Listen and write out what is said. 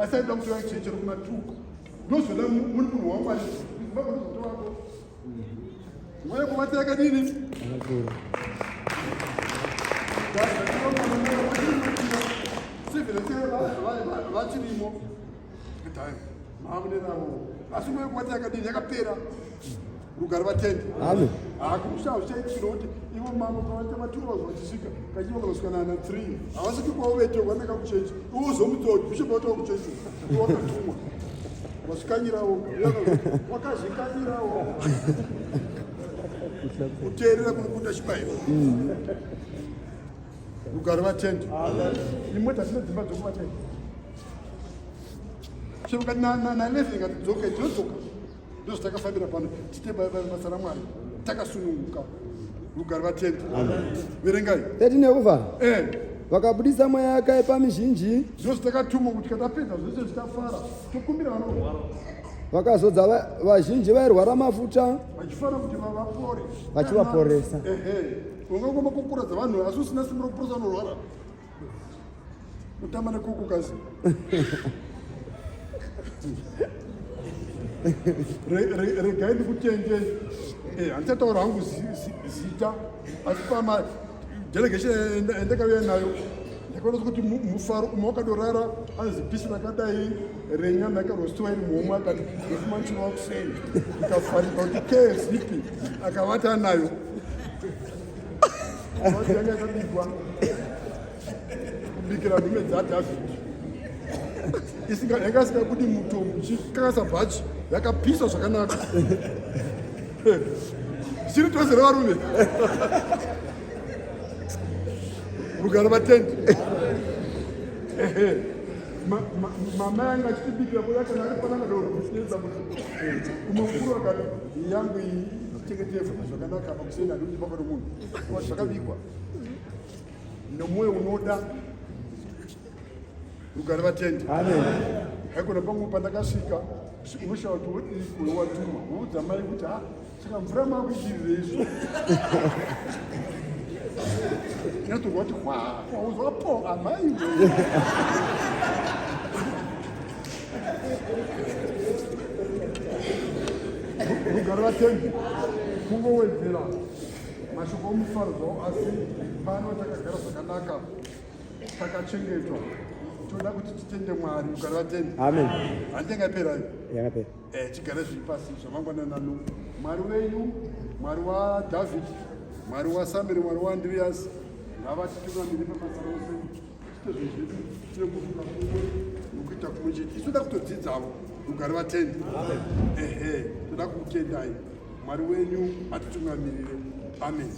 Asi aida kutora cheche rokumatuko. Ndozoda muri munhu waMwari. Zimbabwe ndozotovako. Nguva yekuvata yakadini? Vachirimo. Maamunenavo. Asi nguva yekuvata yakadini? Yakapera. Rugare vatendi. Amen. Hakusha zvichaitira kuti ivo mambo pavaita matura vachisvika kachiva kanosvika nana 3 havasviki kwavo vete vananga kuchechi ivo zomutoti bishop vatowa kuchechi ivo wakatumwa vasvikanyirawo wakazvikanyirawo kuteerera kunokunda chibayiro rugare vatendi imwe tatina dzimba dzokuvatenda chero na 11 ikatidzoka tinodzoka Ndozvatakafambira pano tiite basa raMwari takasununguka. Rugare vatendi. Verengai. 13 yekuvhara. Eh. Vakabudisa mweya yakaipa mizhinji. Ndozvatakatumwa kuti katapedza zvese zvichafara tokumbira vanorwara. Vakazodza vazhinji vairwara mafuta. Vachifara kuti vavapore. Vachivaporesa. Ehe. Ungangoma kukura dzavanhu asi usina simba rekuporesa vanorwara. Kutamba nekuku kazi. Regai ndikutende. Eh, handichataura hangu zita asi pama delegation yandakauya nayo ndakaona kuti mufaro umwe wakadorara anzi pisi rakadai renyama yakarostiwa iri muhomwe akati ndokumanchino wakuseni ikafarika kuti kezipi akavata nayo Yanga yakabikwa kubikira nhume dzaDhavhidhi yanga isingabudi muto muchikakasa bhachi yakapisa zvakanaka zvichiri tose revarume rugare vatendi mama yanga achitibikira kuya kana ari pananga dokuchinetsa kuti umwe mukuru akati yangu iyi chengetedzwa zvakanaka apa kuseni handikuti papa nomunhu kuva zvakabikwa nomwoyo unoda rugare vatendi haikona pamwe pandakasvika unoshaya kuti wodii kuyo watuma woudza mai kuti ha saka mvura makuidirire izvo inatorwa kuti kwauzwa po amai Rugare vatendi kungowedzera mashoko omufaro zvawo asi pano takagara zvakanaka takachengetwa toda kuti titende mwari rugare vatendi amen handiti yakapera iyo yakapera eh, tigare zviri pasi zvamangwananano mwari wenyu mwari wadhavhidhi mwari wasamiri mwari waandriyasi ngavatitungamire pabasa rose Tiite zvinhu zvedu tine kufunga kumwe nokuita kumwe chete. Isu toda kutodzidzawo rugare vatendi. Ehe, toda kukutendai. Mwari wenyu atitungamirire. Amen.